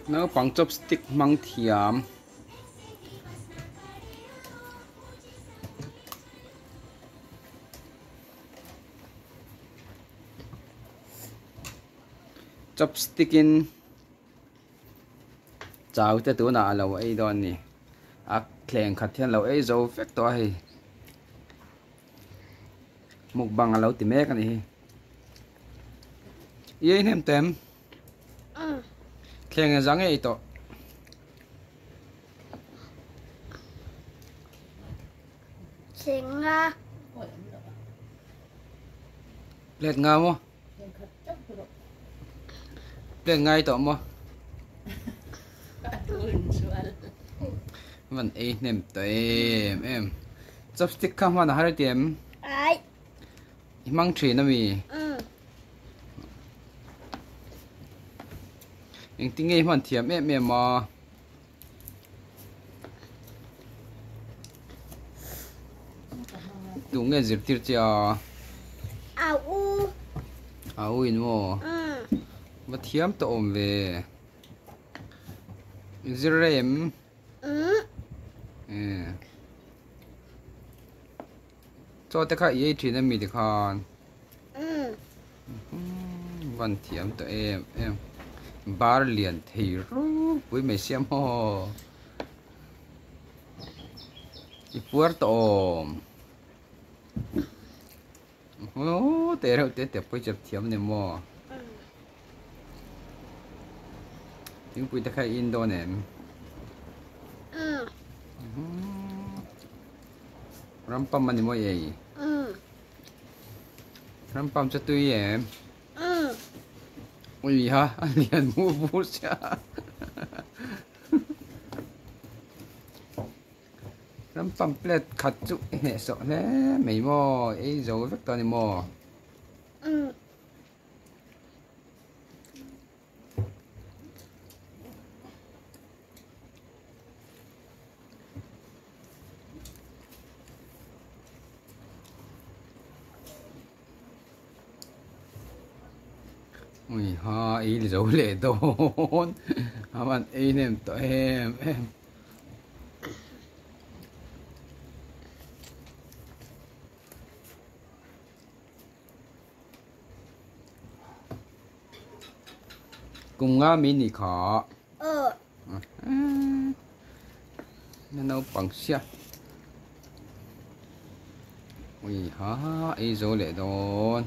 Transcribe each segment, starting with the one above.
Naupang chopstick hmang thiam. Chopstick in chau te tunah a lo ei dawn a ni. A thleng khat hian a lo ei zo vek tawh a hei. Mukbang a lo ti mek a ni hi. I ei hnem tem? Thleng e zang ei tawh. Thleng nga. Plate nga maw? Plate nga ei tawh maw? Van ei hnem tawh em em. Chopstick kha hman a har ti em? Ai. I hmang thin ami? Mm. Engtin nge i hman thiam em em a? Tu nge zirtir che a? A u. A u in maw? Mm. Va thiam tawh awm ve. I zir rei em? Mm. Eh. Chaw te kha i ei thin ami tikhan? Mm. Van thiam tawh em em. Bar lian thei ropui mai sia maw. I puar tawh awm. Aw te reuh te te pawh i chep thiam ni maw. Thingpui te kha i in dawn em? Rampam a ni maw ei? Rampam chu tui em? Ui ha, a lian mu bur sia. Rampam plate khat chu i hnehsawh hle mai maw, ei zo vek tawh a ni maw? Ui ha ei zo leh dawn a van ei hnem tawh em em. Kum nga mi ni kha. Na naupang sia. Ui ha ei zo leh dawn.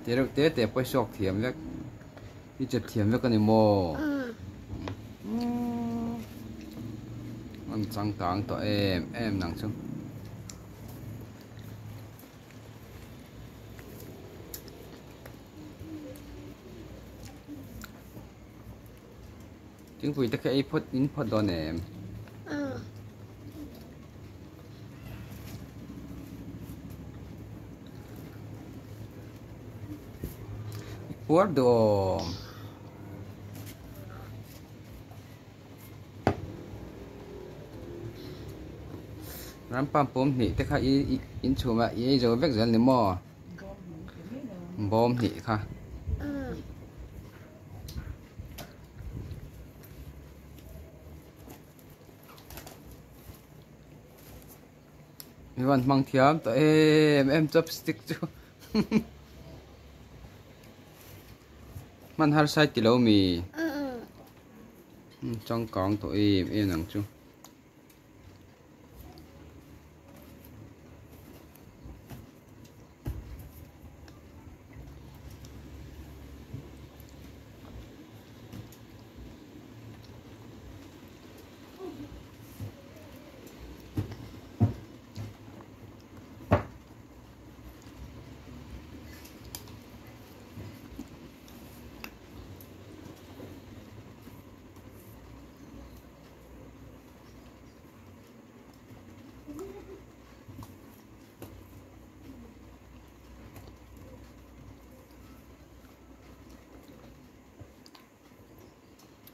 Te reuh te te pawh i suak thiam vek. I chep thiam vek a ni maw? An changkang tawh em em nang chu. Thingpui te kha ei phawt in phawt dawn em? Puar duhawm. Rampam pawm hnih te kha i inchhum a i ei zo vek zel ni maw? Bawm hnih kha. Mi van hmang thiam tawh em em chopstick chu. Hman har sai tilo mi. Changkang tawh em em ang chu.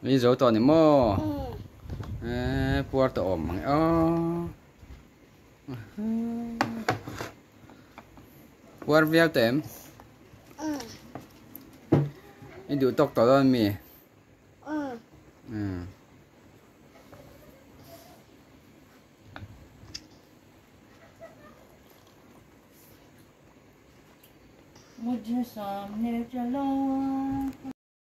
Ni zo tawh ni maw? Eh, puar tawh awm ang e aw. Puar viau tawh em? I duh tawk tawh dawn mi? मुझे सामने चलो।